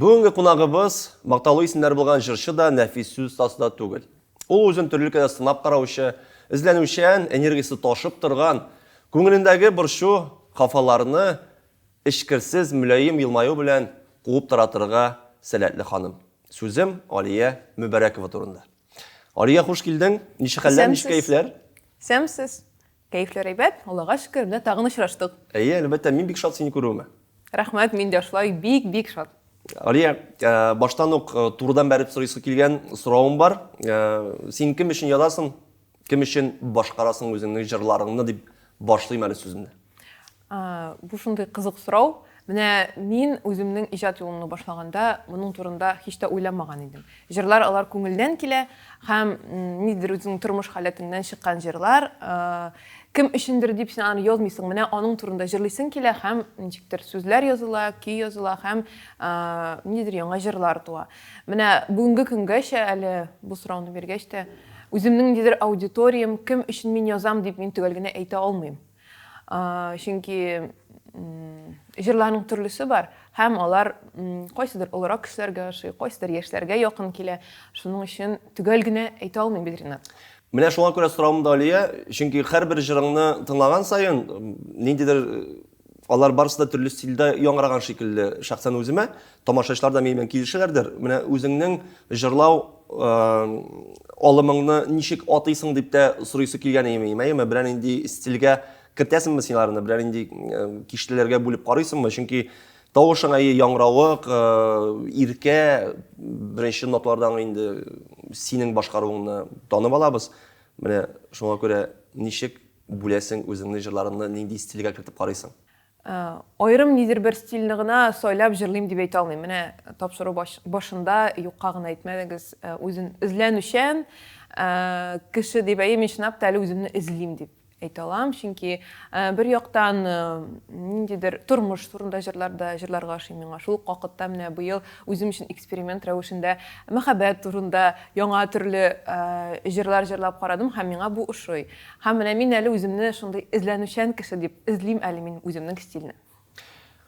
Бүгенге кунагыбыз мактаулы исемнәр булган җырчы да, нәфис сүз остасы да түгел. Ул үзен төрле өлкәдә сынап караучы, эзләнүчән, энергиясе ташып торган, күңелендәге борчу, хафаларны эчкерсез, мөлаем елмаю белән куып таратырга сәләтле ханым. Сүзем Алия Мөбәрәкова турында. Алия, хуш килдең. Ничек хәлләр, ничек кәефләр? Исәнмесез. Кәефләр әйбәт, Аллага шөкер, менә тагын очраштык. Әйе, әлбәттә, мин бик шат сине күрүемә. Рәхмәт, мин дә шулай бик-бик шат. Алия, баштан ук турыдан бәреп сорыйсы килгән соравым бар. Син кем өчен язасың, кем өчен башкарасың үзеңнең җырларыңны дип башлыйм әле сүземне. Бу шундый кызык сорау. Менә мин үземнең иҗат юлымны башлаганда моның турында һич тә уйламаган идем. Җырлар алар күңелдән килә һәм ниндидер үзеңнең тормыш халәтеңнән чыккан җырлар. Кем өчендер дип син аны язмыйсың, менә аның турында җырлыйсың килә һәм ничектер сүзләр языла, көй языла һәм ниндидер яңа җырлар туа. Менә бүгенге көнгәчә әле бу сорауны биргәч тә, үземнең ниндидер аудиториям, кем өчен мин язам дип мин төгәл генә әйтә алмыйм. Чөнки җырларның төрлесе бар һәм алар кайсыдыр олырак кешеләргә ошый, кайсыдыр яшьләргә якын килә. Шуның өчен төгәл генә әйтә алмыйм бит, Ринат. Менә шуңа күрә соравым да, Алия, чөнки һәрбер җырыңны тыңлаган саен ниндидер алар барысы да төрле стильдә яңгыраган шикелле шәхсән үземә. Тамашачылар да минем белән килешәләрдер. Менә үзеңнең җырлау алымыңны ничек атыйсың дип тә сорыйсы килгән иде, әйеме? Берәр нинди стильгә кертәсеңме син аларны, берәр нинди киштәләргә бүлеп карыйсыңмы? Чөнки тавышың әйе яңгыравык, иркә, беренче ноталардан инде синең башкаруыңны танып алабыз. Менә шуңа күрә ничек бүләсең үзеңне җырларыңны, нинди стильгә кертеп карыйсың? Аерым нидер бер стильне гына сайлап җырлыйм дип әйтә алмыйм. Менә тапшыру башында юкка гына әйтмәдегез, үзен эзләнүчән кеше дип. Әйе, мин чынлап та әле үземне эзлим дип әйтә алам, чөнки бер яктан ниндидер тормыш турында җырлар да җырларга ошый миңа. Шул ук вакытта менә быел үзем өчен эксперимент рәвешендә мәхәббәт турында яңа төрле җырлар җырлап карадым һәм миңа бу ошый. Һәм менә мин әле үземне шундый эзләнүчән кеше дип эзлим әле мин үземнең стильне.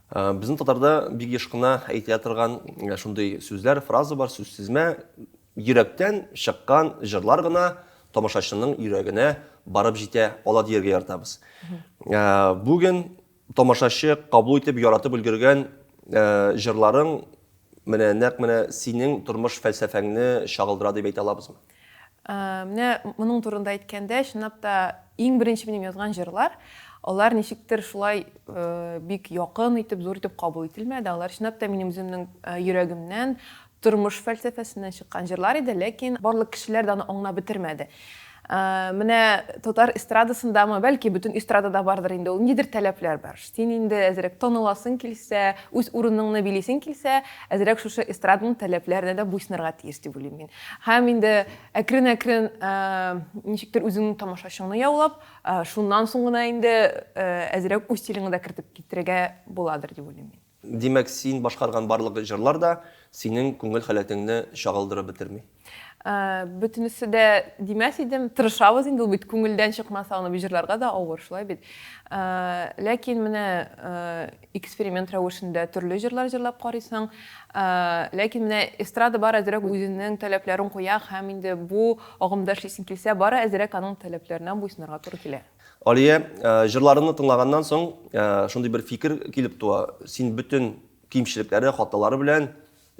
Безнең татарда бик еш кына әйтелә торган шундый сүзләр, фраза бар, сүзсезмә, йөрәктән чыккан җырлар гына тамашачының йөрәгенә барып җитә ала дияргә яратабыз. Бүген тамашачы кабул итеп, яратып өлгергән җырларың менә нәкъ менә синең тормыш фәлсәфәңне чагылдыра дип әйтә алабызмы? Менә моның турында әйткәндә, чынлап та иң беренче минем язган җырлар, алар ничектер шулай бик якын итеп, зур итеп кабул ителмәде. Алар чынлап та минем үземнең йөрәгемнән, тормыш фәлсәфәсеннән чыккан җырлар иде, ләкин барлык кешеләр дә аны аңлап бетермәде. Менә татар эстрадасындамы, бәлки бөтен эстрадада бардыр инде ул, ниндидер таләпләр бар. Син инде әзрәк таныласың килсә, үз урыныңны билисең килсә, әзрәк шушы эстраданың таләпләренә дә буйсынырга тиеш дип уйлыйм мин. Һәм инде әкрен-әкрен ничектер үзеңнең тамашачыңны яулап, шуннан соң гына инде әзрәк үз стилеңне дә кертеп китерергә буладыр дип уйлыйм мин. Димәк, син башкарган барлык җырлар да синең күңел халәтеңне чагылдырып бетерми? Бөтенесе дә димәс идем. Тырышабыз инде, ул бит күңелдән чыкмаса, аны бит җырларга да авыр, шулай бит. Ләкин менә эксперимент рәвешендә төрле җырлар җырлап карыйсың. Ләкин менә эстрада бар әзрәк үзенең таләпләрен куя һәм инде бу агымда эшлисең килсә, бары әзрәк аның таләпләренә буйсынырга туры килә. Алия, җырларыңны тыңлаганнан соң, шундый бер фикер килеп туа, син бөтен кимчелекләре, хаталары белән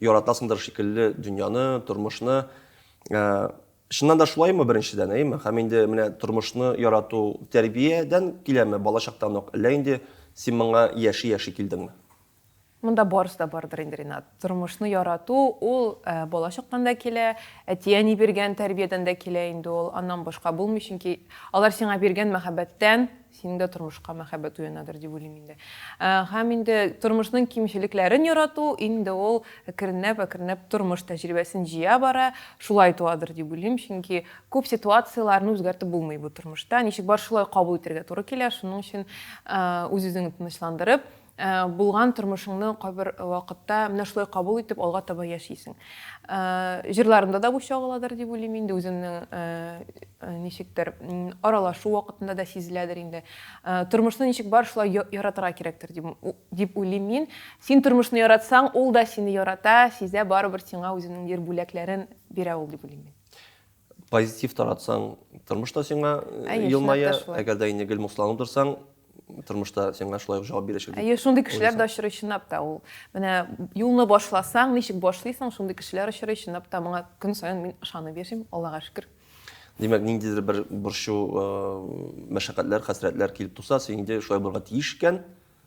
яратасыңдыр шикелле дөньяны, тормышны. Чыннан да шулаймы, беренчедән, әйеме? Һәм инде менә тормышны ярату тәрбиядән киләме, балачактан ук, әллә инде син моңа яши-яши килдеңме? Монда барысы да бардыр инде, Ринат. Тормышны ярату ул бала чактан да килә, әти-әни биргән тәрбиядән дә килә инде ул. Аннан башка булмый, чөнки алар сиңа биргән мәхәббәттән синең дә тормышка мәхәббәт уянадыр дип уйлыйм инде. Һәм инде тормышның кимчелекләрен ярату инде ул әкренләп-әкренләп тормыш тәҗрибәсен җыя бара, шулай туадыр дип уйлыйм, чөнки күп ситуацияләрне үзгәртеп булмый бу тормышта. Ничек бар, шулай кабул итәргә туры килә. Шуның өчен үз-үзеңне тынычландырып, Булган тормышыңны кайбер вакытта менә шулай кабул итеп алга таба яшисең. Җырларымда да бу чагыладыр дип уйлыйм инде, үземнең ничектер аралашу вакытында да сизеләдер инде. Тормышны ничек бар шулай яратырга кирәктер дип уйлыйм мин. Син тормышны яратсаң, ул да сине ярата, сизә, барыбер сиңа үзенең ниндидер бүләкләрен бирә ул дип уйлыйм мин. Позитив таратсаң, тормыш та сиңа елмая. Әгәр дә инде гел моңсуланып торсаң, тормыш та сиңа шулай ук җавап бирәчәк. Әйе, шундый кешеләр дә очрый чынлап та ул. Менә юлны башласаң, ничек башлыйсың, шундый кешеләр очрый чынлап та. Моңа көн саен мин ышанып яшим, Аллага шөкер. Димәк, ниндидер бер борчу, мәшәкатьләр, хәсрәтләр килеп туса, син инде шулай булырга тиеш икән,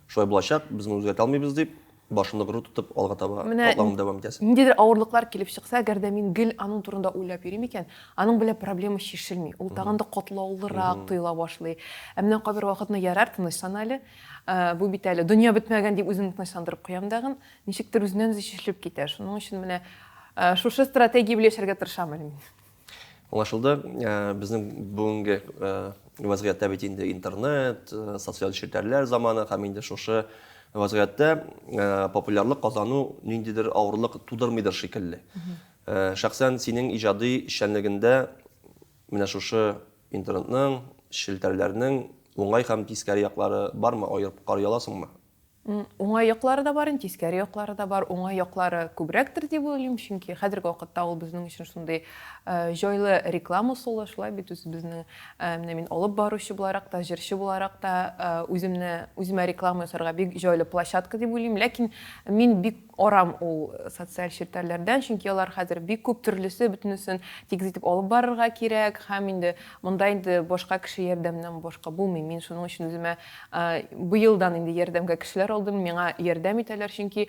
Шулай булачак, без моны үзгәртә алмыйбыз дип, башыңны горур тотып, алга таба Менә атлавыңны дәвам итәсең. ниндидер авырлыклар килеп чыкса, әгәр дә мин гел аның турында уйлап йөрим икән, аның белән проблема чишелми. Ул тагын да катлаулырак тоела башлый. Ә менә кайбер вакытны ярар, тынычлан әле, бу бит әле дөнья бетмәгән дип үземне тынычландырып куям дагын, ничектер үзеннән-үзе чишелеп китә. Шуның өчен менә шушы стратегия белән яшәргә тырышам әле мин. Аңлашылды. Безнең бүгенге вазгыятьтә бит инде интернет, социаль челтәрләр заманы һәм инде шушы вазгыятьтә популярлык казану ниндидер авырлык тудырмыйдыр шикелле. Шәхсән синең иҗади эшчәнлегендә менә шушы интернетның, челтәрләрнең уңай һәм тискәре яклары бармы, аерып карый аласыңмы? Уңай яклары да бар, тискәре яклары да бар. Уңай яклары күбрәктер дип уйлыйм, чөнки хәзерге вакытта ул безнең өчен шундый җайлы реклама ысулы, шулай бит үзебезнең менә мин алып баручы буларак та, җырчы буларак та үземне үземә реклама ясарга бик җайлы площадка дип уйлыйм. Ләкин мин бик арам ул социаль челтәрләрдән, чөнки алар хәзер бик күп төрлесе, бөтенесен тигез итеп алып барырга кирәк һәм инде монда инде башка кеше ярдәменнән башка булмый. Мин шуның өчен үземә быелдан инде ярдәмгә кешеләр алдым, миңа ярдәм итәләр, чөнки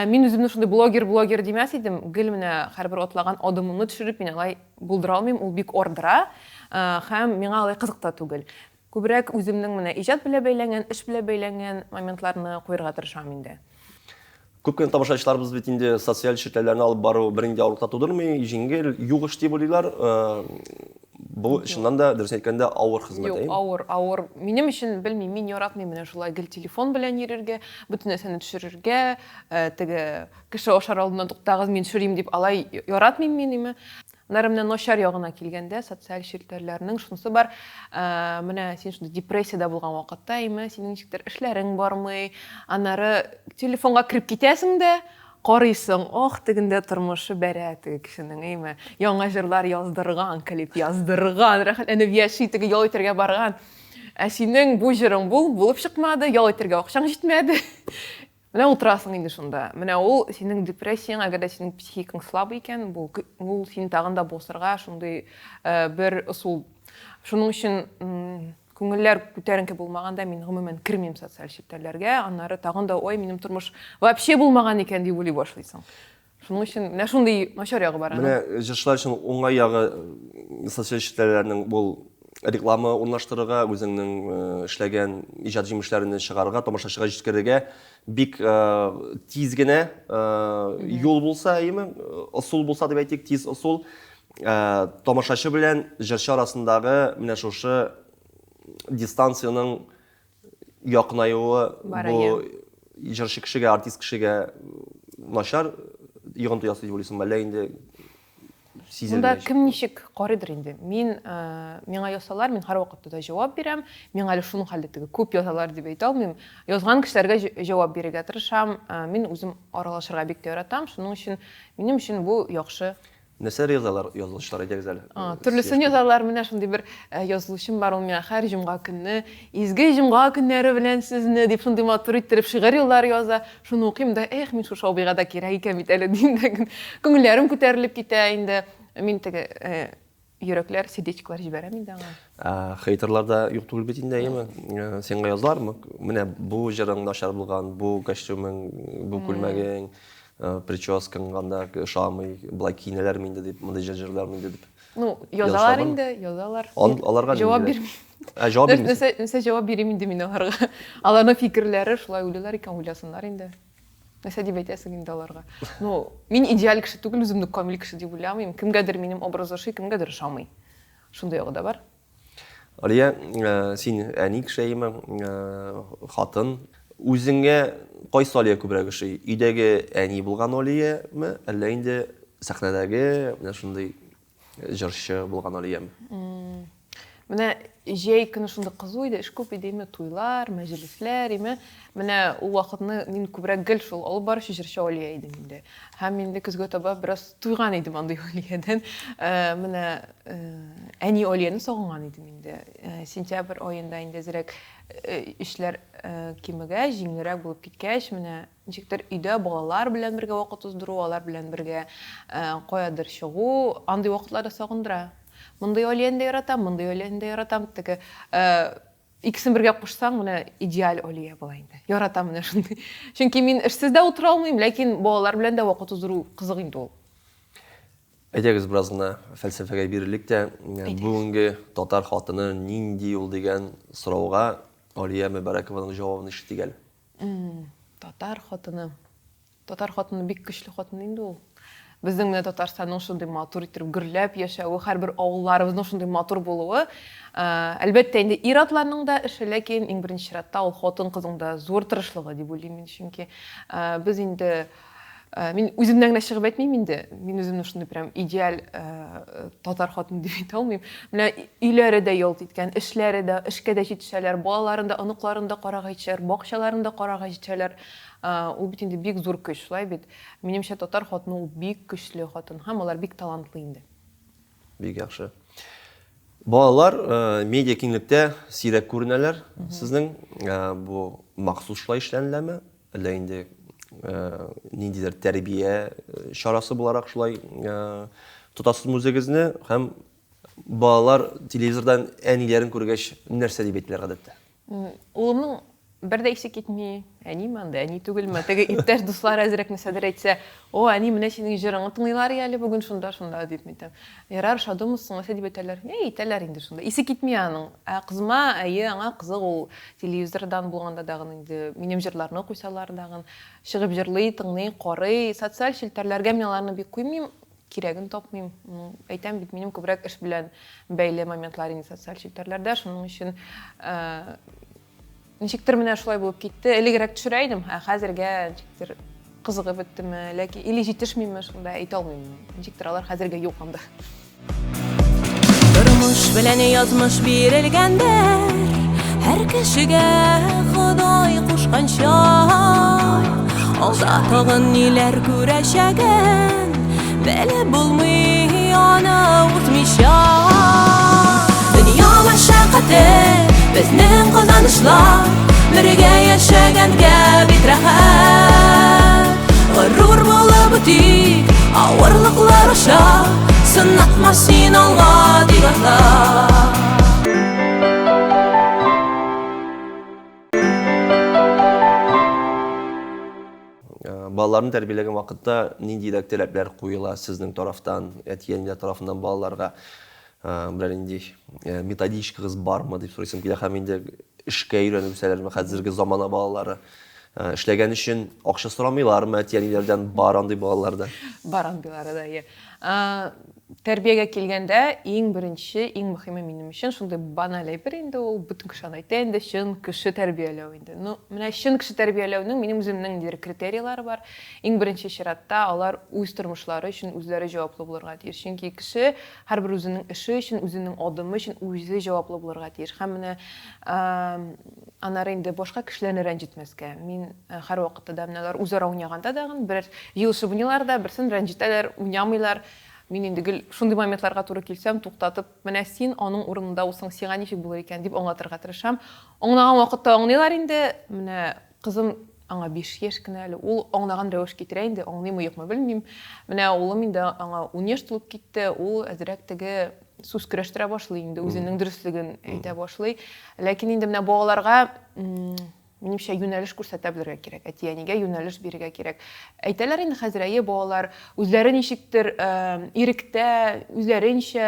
мин үземне шундый блогер-блогер димәс идем, гел менә һәрбер атлаган адымымны төшереп мин алай булдыра алмыйм, ул бик ардыра һәм миңа алай кызык та түгел. Күбрәк үземнең менә иҗат белән бәйләнгән, эш белән бәйләнгән моментларны куерга тырышам инде. Күп кенә тамашачыларыбыз бит инде социаль челтәрләрне алып бару бернинди авырлык та тудырмый, җиңел, юк эш дип уйлыйлар. Бу чыннан да, дөресен әйткәндә, авыр хезмәт, Юк, әйеме? авыр, авыр. Минем өчен, белмим, мин яратмыйм менә шулай гел телефон белән йөрергә, бөтен нәрсәне төшерергә, теге кеше ашар алдыннан туктагыз, мин төшерим дип алай яратмыйм мин, име. Аннары менә начар ягына килгәндә, социаль челтәрләрнең шунысы бар, менә син шундый депрессиядә булган вакытта, име, синең ничектер эшләрең бармый, аннары телефонга кереп китәсең дә, карыйсың, ох, тегендә тормышы бәрә теге кешенең, име, яңа җырлар яздырган, клип яздырган, рәхәтләнеп яши, теге ял итәргә барган. Ә синең бу җырың бул, булып чыкмады, ял итәргә акчаң җитмәде. Менә утырасың инде шунда. Менә ул синең депрессияң, әгәр дә синең психикаң слабый икән, бу ул сине тагын да басырга шундый бер ысул. Шуның өчен күңелләр күтәренке булмаганда мин гомумән кермим социаль челтәрләргә. Аннары тагын да, ой, минем тормыш вообще булмаган икән дип уйлый башлыйсың. Шуның өчен менә шундый начар ягы бар аның. Менә җырчылар өчен уңай ягы социаль челтәрләрнең ул реклама урнаштырырга, үзеңнең эшләгән иҗат җимешләреңне чыгарырга, тамашачыга җиткерергә бик тиз генә юл булса, әйеме, ысул булса дип әйтик, тиз ысул. Тамашачы белән җырчы арасындагы менә шушы дистанциянең якынаюы бу җырчы кешегә, артист кешегә начар йогынты ясый дип уйлыйсыңмы, әллә инде сизелми? Монда кем ничек карыйдыр инде. Мин миңа язсалар, мин һәрвакытта да җавап бирәм. Миңа әле шуның хәлдә теге күп язалар дип әйтә алмыйм. Язган кешеләргә җавап бирергә тырышам. Мин үзем аралашырга бик тә яратам. Шуның өчен минем өчен бу яхшы. Нәрсәләр язалар язылучылар, әйдәгез әле. Төрлесен язалар. Менә шундый бер язылучым бар, ул миңа һәр җомга көнне Изге җомга көннәре белән сезне дип шундый матур иттереп шигырь юллары яза. Шуны укыйм да, эх, мин шушы абыйга да кирәк икән бит әле дим дә, күңелләрем күтәрелеп китә инде. Мин теге йөрәкләр, сердечкалар җибәрәм инде аңа. Хейтерлар да юк түгел бит инде, әйеме? Сиңа язалармы? Менә бу җырың начар булган, бу костюмың, бу күлмәгең. Прическаң анда ошамый, болай киенәләрме инде дип, мондый җыр җырлармы инде дип. Ну, язалар инде, язалар. Аларга җавап бирмим. Ә җавап бирмисең? Нәрсә, нәрсә җавап бирим инде мин аларга? Аларның фикерләре шулай уйлыйлар икән, уйласыннар инде. Нәрсә дип әйтәсең инде аларга? Ну, мин идеаль кеше түгел, үземне камил кеше дип уйламыйм. Кемгәдер минем образ ошый, кемгәдер ошамый. Шундый ягы да бар. Алия, син әни кеше, әйеме, хатын. Үзеңә кайсы Алия күбрәк ошый? Өйдәге әни булган Алияме, әллә инде сәхнәдәге менә шундый җырчы булган Алияме? Менә җәй көне шундый кызу иде, эш күп иде, име, туйлар, мәҗлесләр, име. Менә ул вакытны мин күбрәк гел шул алып баручы җырчы Алия идем инде. Һәм инде көзгә таба бераз туйган идем андый Алиядән. Менә әни Алияне сагынган идем инде. Сентябрь аенда инде әзрәк эшләр кимегәч, җиңелрәк булып киткәч, менә ничектер өйдә балалар белән бергә вакыт уздыру, алар белән бергә каядыр чыгу, андый вакытлар да сагындыра. Мондый Алияне дә яратам, мондый Алияне дә яратам. Теге икесен бергә кушсаң, менә идеаль Алия була инде. Яратам менә шундый. Чөнки мин эшсез дә утыра алмыйм, ләкин балалар белән дә вакыт уздыру кызык инде ул. Әйдәгез, бераз гына фәлсәфәгә бирелик тә, бүгенге татар хатыны нинди ул дигән сорауга Алия Мөбарәкованың җавабын ишетик әле. Татар хатыны. Татар хатыны бик көчле хатын инде ул. Безнең менә Татарстанның шундый матур иттереп гөрләп яшәве, һәрбер авылларыбызның шундый матур булуы, әлбәттә инде ир-атларның да эше, ләкин иң беренче чиратта ул хатын-кызның да зур тырышлыгы дип уйлыйм мин, чөнки без инде мин үземнән генә чыгып әйтмим инде, мин үземне шундый прям идеаль татар хатыны дип әйтә алмыйм. Менә өйләре дә ялт иткән, эшләре дә, эшкә дә җитешәләр, балаларын да, оныкларын да карарга җитешәләр, бакчаларын да карарга җитешәләр. Ул бит инде бик зур көч, шулай бит? Минемчә, татар хатыны ул бик көчле хатын һәм алар бик талантлы инде. Бик яхшы. Балалар медиа киңлектә сирәк күренәләр сезнең. Бу махсус шулай эшләнеләме? Әллә инде ниндидер тәрбия чарасы буларак шулай тотасызмы үзегезне? Һәм балалар телевизордан әниләрен күргәч нәрсә дип әйтәләр гадәттә? Улымның бер дә исе китми. Әниме анда, әни түгелме? Теге иптәш дуслары әзрәк нәрсәдер әйтсә, О, әни, менә синең җырыңны тыңлыйлар и әле бүген шунда, шунда, дип әйтәм. Ярар, ошадымы соң, нәрсә дип әйтәләр? Әй, әйтәләр инде шунда. Исе китми аның. Ә кызыма, әйе, аңа кызык ул телевизордан булганда дагын инде минем җырларны куйсалар дагын, чыгып җырлый, тыңлый, карый. Социаль челтәрләргә мин аларны бик куймыйм. Кирәген тапмыйм. Ну, әйтәм бит, минем күбрәк эш белән бәйле моментлар инде социаль челтәрләрдә. Шуның өчен ничектер менә шулай булып китте. Элегрәк төшерә идем, ә хәзергә ничектер кызыгы беттеме, ләкин или җитешмиме, шунда әйтә алмыйм. Ничектер алар хәзергә юк анда. Тормыш белән язмыш бирелгәндер Һәр кешегә Ходай кушканча Алда тагын ниләр күрәчәген Белеп булмый аны узмыйча Дөнья мәшәкате, безнең казанышлар Бергә яшәгәнгә бик рәхәт Горур булып үтик авырлыклар аша Сынатма син алга дип атла. Балаларны тәрбияләгән вакытта ниндирәк таләпләр куела сезнең тарафтан, әти-әниләр тарафыннан балаларга? Берәр нинди методичкагыз бармы дип сорыйсым килә һәм инде эшкә өйрәнеп үсәләрме хәзерге замана балалары? Эшләгән өчен акча сорамыйлармы әти-әниләрдән? Бар андый балалар да. Бар андыйлары да, иә. Тәрбиягә килгәндә, иң беренче, иң мөһиме минем өчен шундый баналь әйбер инде ул, бөтен кеше аны әйтә инде, чын кеше тәрбияләү инде. Ну, менә чын кеше тәрбияләүнең минем үземнең ниндидер критерийлары бар. Иң беренче чиратта алар үз тормышлары өчен үзләре җаваплы булырга тиеш. Чөнки кеше һәрбер үзенең эше өчен, үзенең адымы өчен үзе җаваплы булырга тиеш. Һәм менә аннары инде башка кешеләрне рәнҗетмәскә. Мин һәрвакытта да менә алар үзара уйнаганда дагын берәр җыелышып уйныйлар да, берсен рәнҗетәләр, уйнамыйлар. Мин инде гел шундый моментларга туры килсәм, туктатып, менә син аның урынында булсаң, сиңа ничек булыр икән, дип аңлатырга тырышам. Аңлаган вакытта аңлыйлар инде. Менә кызым аңа 5 яшь кенә әле, ул аңлаган рәвеш китерә инде, аңлыймы, юкмы белмим. Менә улым инде аңа 10 яшь тулып китте, ул әзрәк теге сүз көрәштерә башлый инде, үзенең дөреслеген әйтә башлый. Ләкин инде менә балаларга, минемчә, юнәлеш күрсәтә белергә кирәк, әти-әнигә юнәлеш бирергә кирәк. Әйтәләр инде хәзер, әйе, балалар үзләре ничектер иректә, үзләренчә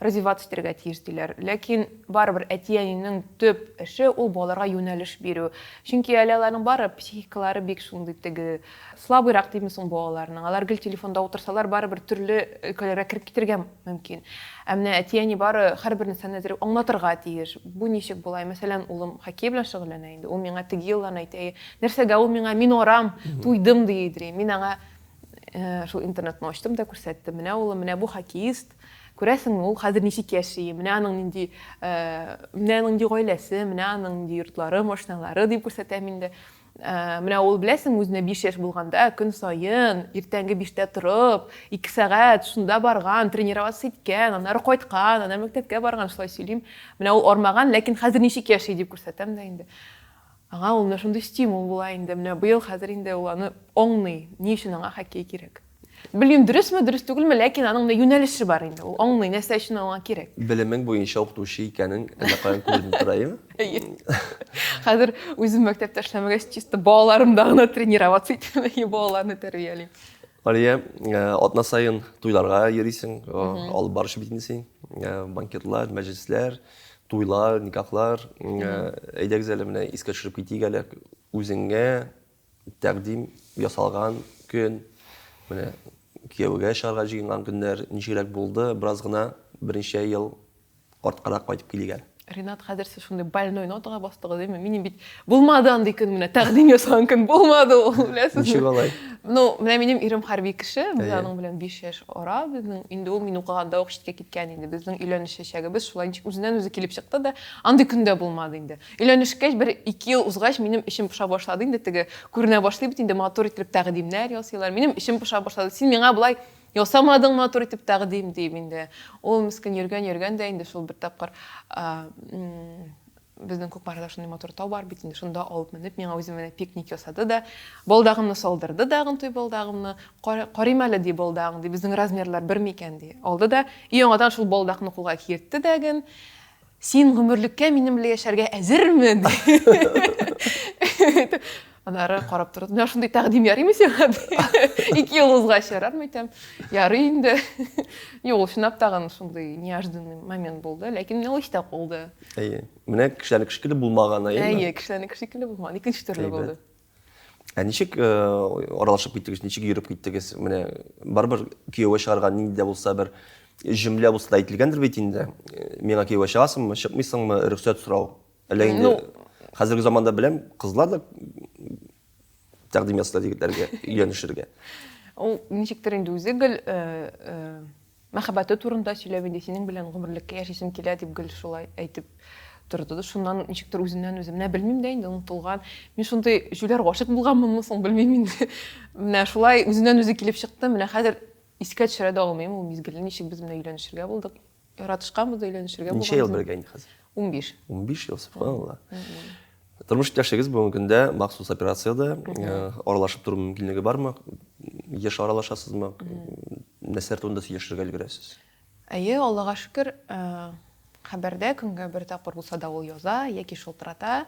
развиваться итәргә тиеш диләр. Ләкин барыбер әти-әнинең төп эше ул балаларга юнәлеш бирү. Чөнки әле аларның бары психикалары бик шундый теге слабыйрак димме соң балаларның. Алар гел телефонда утырсалар, барыбер төрле өлкәләргә кереп китәргә мөмкин. Ә менә әти-әни бары һәрбер нәрсәне әзрәк аңлатырга тиеш. Бу ничек болай? Мәсәлән, улым хоккей белән шөгыльләнә инде. Ул миңа теге елларны әйтә. Нәрсәгә ул миңа, мин арам, туйдым ди идри. Мин аңа шул интернетны ачтым да күрсәттем. Менә улым, менә бу хоккеист. Күрәсеңме, ул хәзер ничек яши, менә аның нинди, менә аның нинди гаиләсе, менә аның нинди йортлары, машиналары дип күрсәтәм инде. Менә ул, беләсеңме, үзенә 5 яшь булганда, көн саен иртәнге биштә торып, 2 сәгать шунда барган, тренироваться иткән, аннары кайткан, аннары мәктәпкә барган, шулай сөйлим. Менә ул армаган, ләкин хәзер ничек яши дип күрсәтәм дә инде. Аңа ул менә шундый стимул була инде. Менә быел хәзер инде ул аны аңлый, ни өчен аңа хоккей кирәк. Белмим, дөресме, дөрес түгелме, ләкин аның менә юнәлеше бар инде. Ул аңлый, нәрсә өчен аңа кирәк. Белемең буенча укытучы икәнең әллә каян күренеп тора, әйеме? Әйе. Хәзер үзем мәктәптә эшләмәгәч, чисто балаларымда гына тренироваться итәм, әйе, балаларны тәрбиялим. Алия, атна саен туйларга йөрисең, алып баручы бит инде син. Банкетлар, мәҗлесләр, туйлар, никахлар. Әйдәгез әле менә искә төшереп китик әле. Үзеңә тәкъдим ясалган көн, менә кияүгә чыгарга җыенган көннәр ничегрәк булды? Бераз гына берничә ел арткарак кайтып килик әле. Ринат, хәзер сез шундый больной нотага бастыгыз, әйме? Минем бит булмады андый көн, менә тәкъдим ясаган көн булмады ул, беләсезме? Ничек алай? Ну, менә минем ирем хәрби кеше, без аның белән 5 яшь ара, безнең инде ул мин укыганда ук читкә киткән инде. Безнең өйләнешәчәгебез шулай ничек үзеннән-үзе килеп чыкты да, андый көн дә булмады инде. Өйләнешкәч, бер ике ел узгач, минем эчем поша башлады инде, теге күренә башлый бит инде, матур итеп тәкъдимнәр ясыйлар. Минем эчем поша башлады. Син миңа болай ясамадың матур итеп тәкъдим, дим инде. Ул мескен йөргән-йөргән дә инде шул бер тапкыр безнең Кукмарада шундый матур тау бар бит инде, шунда алып менеп, миңа үзе менә пикник ясады да, балдагымны салдырды дагын, туй балдагымны. Карыйм әле, ди, балдагың, ди, безнең размерлар бер микән, ди. Алды да, и яңадан шул балдакны кулга киертте дәген. Син гомерлеккә минем белән яшәргә әзерме? Аннары карап торды. Менә шундый тәкъдим ярыймы сиңа? Ике ел узгач ярармы әйтәм. Ярый инде. Юк, ул чынлап тагын шундый неожиданный момент булды, ләкин менә ул истә калды. Әйе. Менә кешеләрнеке шикелле булмаган, әйеме? Әйе, кешеләрнеке шикелле булмаган, икенче төрле булды. Ә ничек аралашып киттегез, ничек йөреп киттегез? Менә барыбер кияүгә чыгарга нинди дә булса бер җөмлә булса да әйтелгәндер бит инде. Миңа кияүгә чыгасыңмы, чыкмыйсыңмы, рөхсәт сорау. Әллә инде ну, хәзерге заманда беләм, кызлар да тәкъдим ясыйлар егетләргә өйләнешергә. Ул ничектер инде үзе гел Мәхәббәте турында сөйләп инде, синең белән гомерлеккә яшисем килә дип гел шулай әйтеп торды да, шуннан ничектер үзеннән үзе, менә белмим дә инде, онытылган. Мин шундый җүләр гашыйк булганмынмы соң, белмим инде. Менә шулай үзеннән үзе килеп чыкты. Менә хәзер искә төшерә дә алмыйм ул мизгелне, ничек без менә өйләнешергә булдык. Яратышканбыз да өйләнешергә булганбыз. Ничә ел бергә инде хәзер? 15. 15 ел, сөбханалла. Тормыш иптәшегез бүгенге көндә махсус операциядә, аралашып тору мөмкинлеге бармы? Еш аралашасызмы? Нәрсәләр турында сөйләшергә өлгерәсез? Әйе, Аллага шөкер, хәбәрдә көнгә бер тапкыр булса да ул яза яки шылтырата.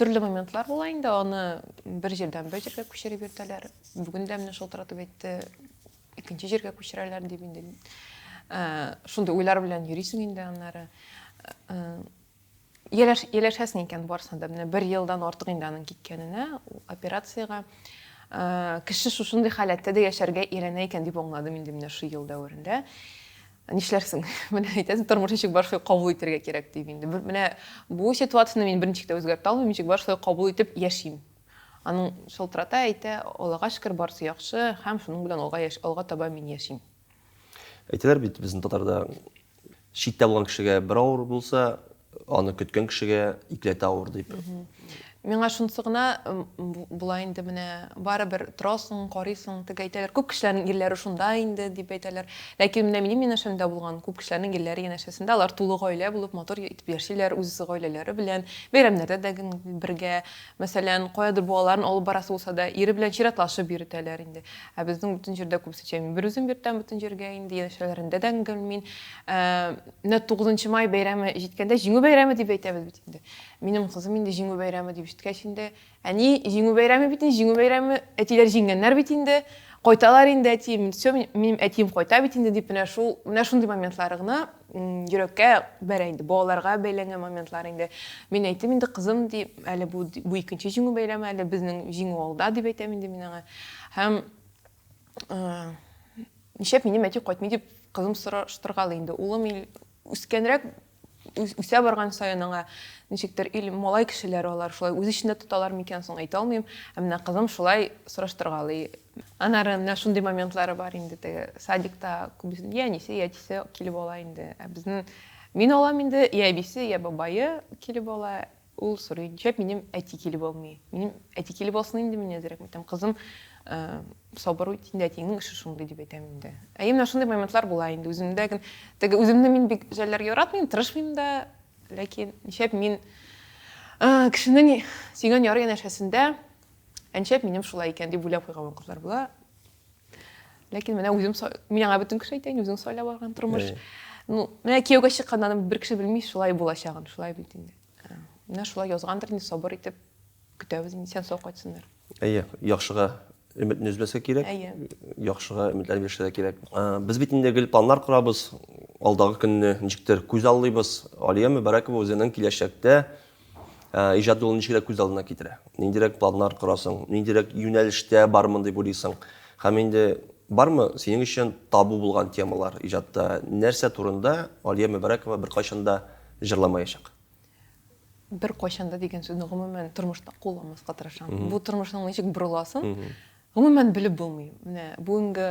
Төрле моментлар була инде, аны бер җирдән бер җиргә күчереп йөртәләр. Бүген дә менә шылтыратып әйтте, икенче җиргә күчерәләр дип инде. Шундый уйлар белән йөрисең инде аннары. Ияләш, ияләшәсең икән барысына да. Менә бер елдан артык инде аның киткәненә, операциягә. Кеше шушындый халәттә дә яшәргә өйрәнә икән дип аңладым инде менә шул ел дәверендә. Нишләрсең? Менә әйтәсең, тормыш ничек бар шулай кабул итәргә кирәк дип инде. Менә бу ситуацияне мин берничек тә үзгәртә алмыйм, ничек бар шулай кабул итеп яшим. Аның шылтырата, әйтә, Аллага шөкер, барысы яхшы һәм шуның белән алга яш, алга таба мин яшим. Әйтәләр бит, безнең татарда читтә булган кешегә бер авыр булса, аны көткән кешегә икеләтә авыр дип. Миңа шунысы гына була инде, менә барыбер торасың, карыйсың, теге әйтәләр, күп кешеләрнең ирләре шунда инде дип әйтәләр. Ләкин менә минем янәшәмдә булган күп кешеләрнең ирләре янәшәсендә алар тулы гаилә булып, матур итеп яшиләр үз гаиләләре белән, бәйрәмнәрдә дә бергә. Мәсәлән, каядыр балаларын алып барасы булса да, ире белән чиратлашып йөретәләр инде. Ә безнең бөтен җирдә күбесенчә мин берүзем йөртәм бөтен җиргә инде, янәшәләрендә дә гел мин. Менә 9 май бәйрәме җиткәндә, Җиңү бәйрәме дип әйтәбез бит инде. Минем кызым инде Җиңү бәйрәме дип ишеткәч инде, әни, Җиңү бәйрәме бит инде, Җиңү бәйрәме, әтиләр җиңгәннәр бит инде, кайталар инде әтием, все, минем әтием кайта бит инде дип, менә шул, менә шундый моментлары гына йөрәккә бәрә инде, балаларга бәйләнгән моментлар инде. Мин әйттем инде, кызым, ди, әле бу, бу икенче җиңү бәйрәме, әле безнең җиңү алда, дип әйтәм инде мин аңа. Һәм нишләп минем әти кайтмый дип кызым сораштыргалый инде. Улым үскәнрәк Үсә барган саен аңа ничектер ил малай кешеләр алар шулай үз эчендә тоталар микән соң, әйтә алмыйм. Ә менә кызым шулай сораштыргалый. Аннары менә шундый моментлары бар инде, теге садикта күбесен я әнисе, я әтисе килеп ала инде. Ә безнең мин алам инде, я әбисе, я бабае килеп ала. Ул сорый, нишләп минем әти килеп алмый? Минем әти килеп алсын инде мине әзрәк. Әйтәм, кызым, э, сабыр ит инде, әтиеңнең эше шундый дип әйтәм инде. Әйе, менә шундый моментлар була инде үземдә. Теге үземне мин бик жәлләргә яратмыйм, тырышмыйм да, ләкин нишләп мин э, кешенең сөйгән яры янәшәсендә, ә нишләп минем шулай икән дип уйлап куйган вакытлар була. Ләкин менә үзем мин аңа бөтен кеше әйтә, үзең сайлап алган тормыш. Ну, менә кияүгә чыкканнан бер кеше белми шулай булачагын, шулай бит инде. Менә шулай язгандыр инде, сабыр итеп көтәбез инде, исән-сау кайтсыннар. Әйе, яхшыга өметне өзмәскә кирәк. Әйе. Яхшыга өметләнеп яшәргә кирәк. Без бит инде гел планнар корабыз, алдагы көнне ничектер күз аллыйбыз. Алия Мөбарәкова үзенең киләчәктә иҗат юлын ничегрәк күз алдына китерә? Ниндирәк планнар корасың? Ниндирәк юнәлештә бармын дип уйлыйсың? Һәм инде бармы синең өчен табу булган темалар иҗатта? Нәрсә турында Алия Мөбарәкова беркайчан да җырламаячак? Беркайчан да дигән сүзне гомумән тормышта кулланмаска тырышам. Бу тормышның ничек борыласын гомумән белеп булмый. Менә бүгенге